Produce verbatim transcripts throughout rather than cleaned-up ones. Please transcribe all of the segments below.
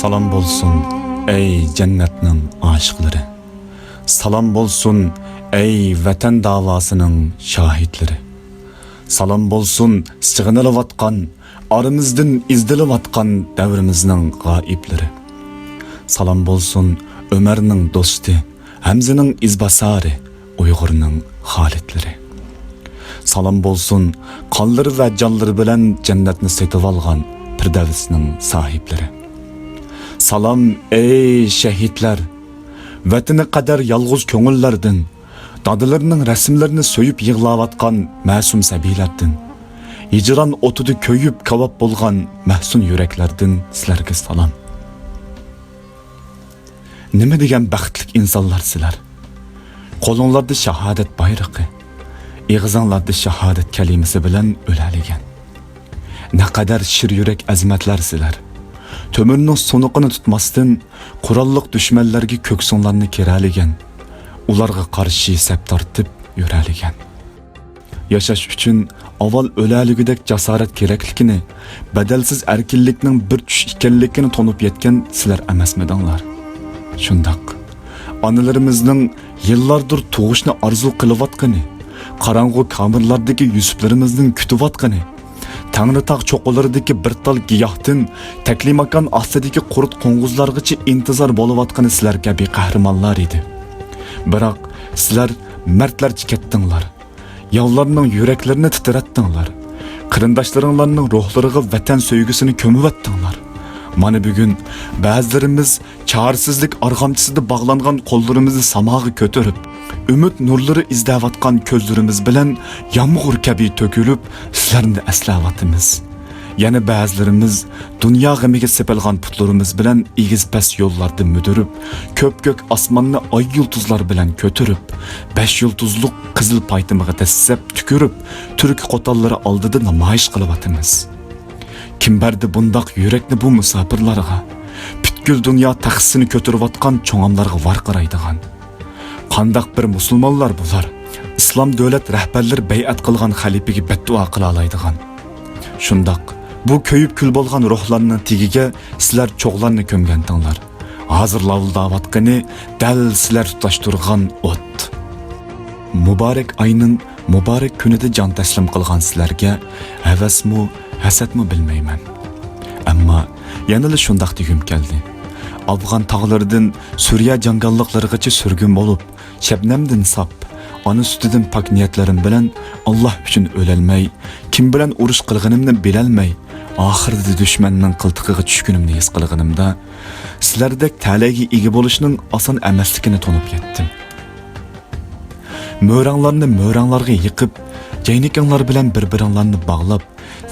سالام بولسۇن، ئەي جەننەتنىڭ ئاشىقلىرى! سالام بولسۇن، ئەي ۋەتەن داۋاسىنىڭ شاھىتلىرى! سالام بولسۇن، سېغىنىلىۋاتقان، ئارىمىزدىن ئېزىلىۋاتقان دەۋرىمىزنىڭ غائىبلىرى! سالام بولسۇن، ئۆمەرنىڭ دوستى، ھەمزىنىڭ ئىزباسارى، ئۇيغۇرنىڭ خالىدلىرى! سالام بولسۇن، قانلىرى ۋە جانلىرى بىلەن جەننەتنى سېتىۋالغان پىردەۋسنىڭ ساھىبلىرى! سالام، ئەي شەھىدلەر! ۋەتىنى قەدەر يالغۇز كۆڭۈللەردىن، دادىلىرىنىڭ رەسىملىرىنى سۆيۈپ يىغلاۋاتقان مەسۇم سەبىيلەردىن، ھىجران ئوتىدا كۆيۈپ كاۋاپ بولغان مەھزۇن يۈرەكلەردىن سىلەرگە سالام! نېمە دېگەن بەختلىك ئىنسانلار سىلەر! قولۇڭلاردا شاھادەت بايرىقى، ئېغىزىڭلاردا شاھادەت كەلىمىسى بىلەن ئۆلەلىگەن. نەقەدەر شىر يۈرەك ئەزىمەتلەر سىلەر! تۆمۈرنىڭ سۇنۇقىنى تۇتماستىن، قوراللىق دۈشمەنلەرگە كۆكسۈڭلارنى كېرەلىگەن، ئۇلارغا قارشى سەپ تارتىپ يۈرەلىگەن. ياشاش ئۈچۈن ئاۋۋال ئۆلەلىگۈدەك جاسارەت كېرەكلىكىنى، بەدەلسىز ئەركىنلىكنىڭ بىر چۈش ئىكەنلىكىنى تونۇپ يەتكەن سىلەر ئەمەسمىدىڭلار؟ شۇنداق. ئانىلىرىمىزنىڭ يىللاردۇر تۇغۇشنى ئارزۇ قىلىۋاتقىنى، قاراڭغۇ كامېرلاردىكى يۈسۈپلىرىمىزنىڭ كۈتۈۋاتقىنى، تەڭرىتاغ چوققىلىرىدىكى بىر تال گىياھتىن تەكلىماكان ئاستىدىكى قۇرت قوڭغۇزلارغىچە ئىنتىزار بولۇۋاتقىنى سىلەر كەبى قەھرىمانلار ئىدى. بىراق، سىلەر مەردلەرچە كەتتىڭلار. ياۋلارنىڭ يۈرەكلىرىنى تىترەتتىڭلار. قېرىنداشلىرىڭلارنىڭ روھلىرىغا ۋەتەن سۆيگۈسىنى كۆمۈۋەتتىڭلار. مانا بۈگۈن بەزىلىرىمىز چارىسىزلىك ئارغامچىسىدا باغلانغان قوللىرىمىزنى ساماغا كۆتۈرۈپ، ئۈمىد نۇرلىرى ئىزدەۋاتقان كۆزلىرىمىز بىلەن يامغۇر كەبى تۆكۈلۈپ، سىلەرنى ئەسلەۋاتىمىز. يەنە بەزىلىرىمىز دۇنيا غېمىگە سېپىلغان پۇتلىرىمىز بىلەن ئېگىز-پەس يوللاردا مۈدۈرۈپ، كۆپكۆك ئاسماننى ئاي يۇلتۇزلار بىلەن كۆتۈرۈپ، بەش يۇلتۇزلۇق قىزىل پايتىمىغا دەسسەپ تۈكۈرۈپ، تۈرك قوتانلىرى ئالدىدا نامايىش قىلىۋاتىمىز. كىم بەردى بۇنداق يۈرەكنى بۇ مۇساپىرلارغا؟ پۈتكۈل دۇنيا تەخسىسىنى كۆتۈرۈۋاتقان چوڭاملارغا ۋارقىرايدىغان. قانداق بىر مۇسۇلمانلار بۇلار؟ ئىسلام دۆلەت رەھبەرلىرى بەيئەت قىلغان خەلىپىگە بەددۇئا قىلالايدىغان. شۇنداق، بۇ كۆيۈپ كۈل بولغان روھلارنىڭ تېگىگە سىلەر چوغلارنى كۆمگەنتىڭلار. ھازىر لاۋۇلداۋاتقىنى دەل سىلەر تۇتاشتۇرغان ئوت. مۇبارەك ئاينىڭ مۇبارەك كۈنىدە جان تەسلىم قىلغان سىلەرگە ھەۋەسمۇ، ھەسەتمۇ بىلمەيمەن. ئەمما يەنىلا شۇنداق دېگۈم كەلدى. ئافغان تاغلىرىدىن سۈرىيە جاڭگاللىقلىرىغىچە سۈرگۈن بولۇپ، شەبنەمدىن ساپ، ئانا سۈتىدىن پاك نىيەتلىرىم بىلەن ئاللا ئۈچۈن ئۆلەلمەي، كىم بىلەن ئۇرۇش قىلغىنىمنى بىلەلمەي، ئاخىرىدا دۈشمەننىڭ قىلتىقىغا چۈشكىنىمنى ھېس قىلغىنىمدا، سىلەردەك تەلەيگە ئىگە بولۇشنىڭ ئاسان ئەمەسلىكىنى تونۇپ يەتتىم. مۆرەڭلارنى مۆرەڭلارغا يېقىپ، جەينىكىڭلار بىلەن بىر-بىرىڭلارنى باغلاپ،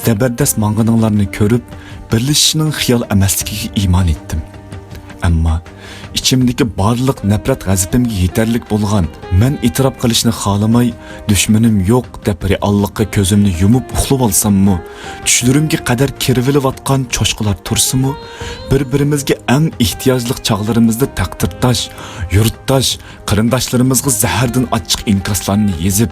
زەبەردەست ماڭغىنىڭلارنى كۆرۈپ، بىرلىشىشنىڭ خىيال ئەمەسلىكىگە ئىمان ئېيتتىم. ئەمما ئىچىمدىكى بارلىق نەپرەت غەزىپىمگە يېتەرلىك بولغان، مەن ئېتىراپ قىلىشنى خالىماي، دۈشمىنىم يوق دەپ رېئاللىققا كۆزۈمنى يۇمۇپ ئۇخلىۋالساممۇ، چۈشلىرىمگە قەدەر كىرىۋېلىۋاتقان چوشقىلار تۇرسىمۇ، بىر-بىرىمىزگە ئەڭ ئېھتىياجلىق چاغلىرىمىزدا تەقدىرداش، يۇرتداش، قېرىنداشلىرىمىزغا زەھەردىن ئاچچىق ئىنكاسلارنى يېزىپ،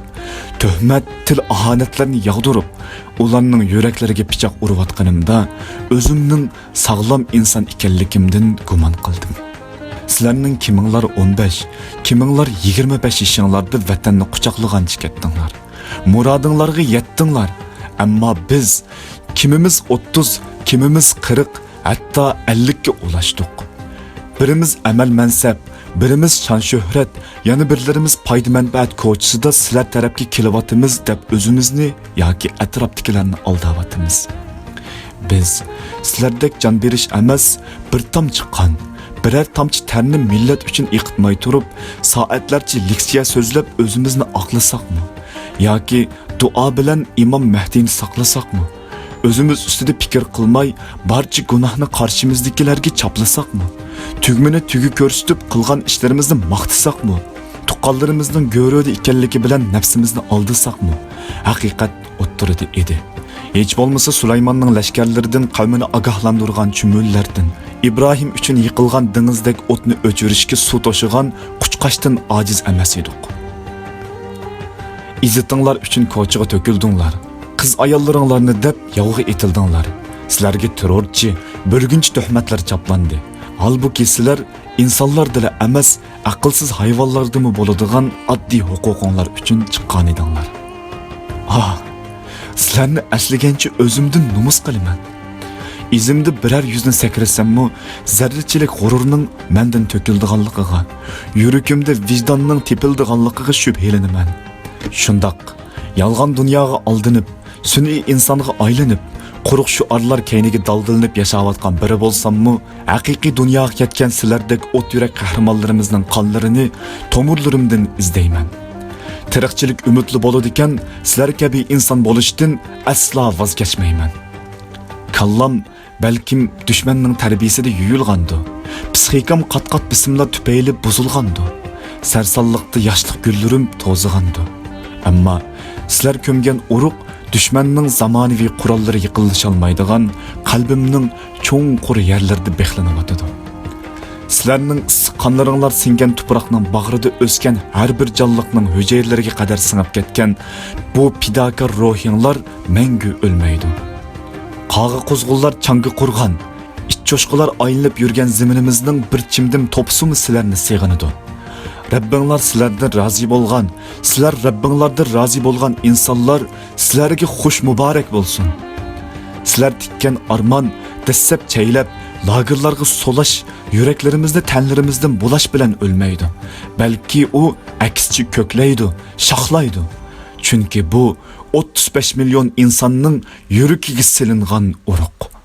تۆھمەت، تىل ئاھانەتلەرنى ياغدۇرۇپ، ئۇلارنىڭ يۈرەكلىرىگە پىچاق ئۇرۇۋاتقىنىمدا، ئۆزۈمنىڭ ساغلام ئىنسان ئىكەنلىكىمدىن گۇمان قىلدىم. سىلەرنىڭ كىمىڭلار ئون بەش، كىمىڭلار يىگىرمە بەش يېشىڭلاردا ۋەتەننى قۇچاقلىغانچە كەتتىڭلار. مۇرادىڭلارغا يەتتىڭلار. ئەمما بىز، كىمىمىز ئوتتۇز، كىمىمىز قىرىق، ھەتتا ئەللىككە ئۇلاشتۇق. بىرىمىز ئەمەل-مەنسەپ، بىرىمىز شان-شۆھرەت، يەنە بىرلىرىمىز پايدا-مەنپەئەت كوچىسىدا سىلەر تەرەپكە كېلىۋاتىمىز دەپ ئۆزىمىزنى ياكى ئەتراپتىكىلەرنى ئالداۋاتىمىز. بىز سىلەردەك جان بېرىش ئەمەس، بىر تامچە قان، بىرەر تامچە تەرنى مىللەت ئۈچۈن ئېقىتماي تۇرۇپ، سائەتلەرچە لېكسىيە سۆزلەپ ئۆزىمىزنى ئاقلىساقمۇ؟ ياكى دۇئا بىلەن ئىمام مەھدىنى ساقلىساقمۇ؟ ئۆزىمىز ئۈستىدە پىكىر قىلماي، بارچە گۇناھنى قارشىمىزدىكىلەرگە چاپلىساقمۇ؟ تۈگمىنى تۈگە كۆرسىتىپ قىلغان ئىشلىرىمىزنى ماختىساقمۇ؟ تۇغقانلىرىمىزنىڭ گۆرۈدە ئىكەنلىكى بىلەن نەپسىمىزنى ئالدىساقمۇ؟ ھەقىقەت ئوتتۇرىدا ئىدى. ھېچ بولمىسا سۇلايماننىڭ لەشكەرلىرىدىن قەۋمىنى ئاگاھلاندۇرغان چۈمۈلىلەردىن، ئىبراھىم ئۈچۈن يىقىلغان دېڭىزدەك ئوتنى ئۆچۈرۈشكە سۇ توشىغان قۇچقاچتىن ئاجىز ئەمەس ئىدۇق. ئىززىتىڭلار ئۈچۈن كوچىغا تۆكۈلدۈڭلار. قىز-ئاياللىرىڭلارنى دەپ ياۋغا ئېتىلدىڭلار. سىلەرگە تېررورچى، بۆلگۈنچى تۆھمەتلەر چاپلاندى. ھالبۇكى، سىلەر ئىنسانلاردىلا ئەمەس، ئەقىلسىز ھايۋانلاردىمۇ بولىدىغان ئاددىي ھوقۇقۇڭلار ئۈچۈن چىققانىدىڭلار. ئاھ، سىلەرنى ئەسلىگەنچە ئۆزۈمدىن نومۇس قىلىمەن. ئىزىمدا بىرەر يۈزنى سەكرىسەممۇ، زەررىچىلىك غۇرۇرنىڭ مەندىن تۆكۈلىدىغانلىقىغا، يۈرىكىمدە ۋىجداننىڭ تېپىلىدىغانلىقىغا شۈبھىلىنىمەن. شۇنداق، يالغان دۇنياغا ئالدىنىپ، سۈنئىي ئىنسانغا ئايلىنىپ، قۇرۇق شوئارلار كەينىگە دالدىلىنىپ ياشاۋاتقان بىرى بولساممۇ، ھەقىقىي دۇنياغا كەتكەن سىلەردەك ئوت يۈرەك قەھرىمانلىرىمىزنىڭ قانلىرىنى تومۇرلىرىمدىن ئىزدەيمەن. تېرىقچىلىك ئۈمىدلا بولىدىكەن، سىلەر كەبى ئىنسان بولۇشتىن ئەسلا ۋاز كەچمەيمەن. كاللام بەلكىم دۈشمەننىڭ تەربىيىسىدە يۇيۇلغاندۇ. پىسخىكام قات-قات بېسىملار تۈپەيلى بۇزۇلغاندۇ. سەرسانلىقتا ياشلىق گۈللىرىم توزىغاندۇ. ئەمما سىلەر كۆمگەن ئۇرۇق دۈشمەننىڭ زامانىۋى قوراللىرى يېقىنلىشالمايدىغان قەلبىمنىڭ چوڭقۇر يەرلىرىدە بىخلىنىۋاتىدۇ. سىلەرنىڭ ئىسسىق قانلىرىڭلار سىڭگەن تۇپراقنىڭ باغرىدا ئۆسكەن ھەر بىر جانلىقنىڭ ھۈجەيرىلىرىگە قەدەر سىڭىپ كەتكەن بۇ پىداكار روھىڭلار مەڭگۈ ئۆلمەيدۇ. قاغا-قۇزغۇنلار چاڭگا قۇرغان، ئىت-چوشقىلار ئايلىنىپ يۈرگەن زېمىنىمىزنىڭ بىر چىمدىم توپىسىمۇ سىلەرنى سېغىنىدۇ. رەببىڭلار سىلەردىن رازى بولغان، سىلەر رەببىڭلاردىن رازى بولغان ئىنسانلار سىلەرگە خۇش مۇبارەك بولسۇن. سىلەر تىككەن ئارمان، دەسسەپ چەيلەپ، لاگېرلارغا سولاش، يۈرەكلىرىمىزنى تەنلىرىمىزدىن بۇلاش بىلەن ئۆلمەيدۇ. بەلكى ئۇ ئەكسىچە كۆكلەيدۇ، شاخلايدۇ. چۈنكى بۇ ئوتتۇز بەش مىليون ئىنساننىڭ يۈرىكىگە سېلىنغان ئۇرۇق.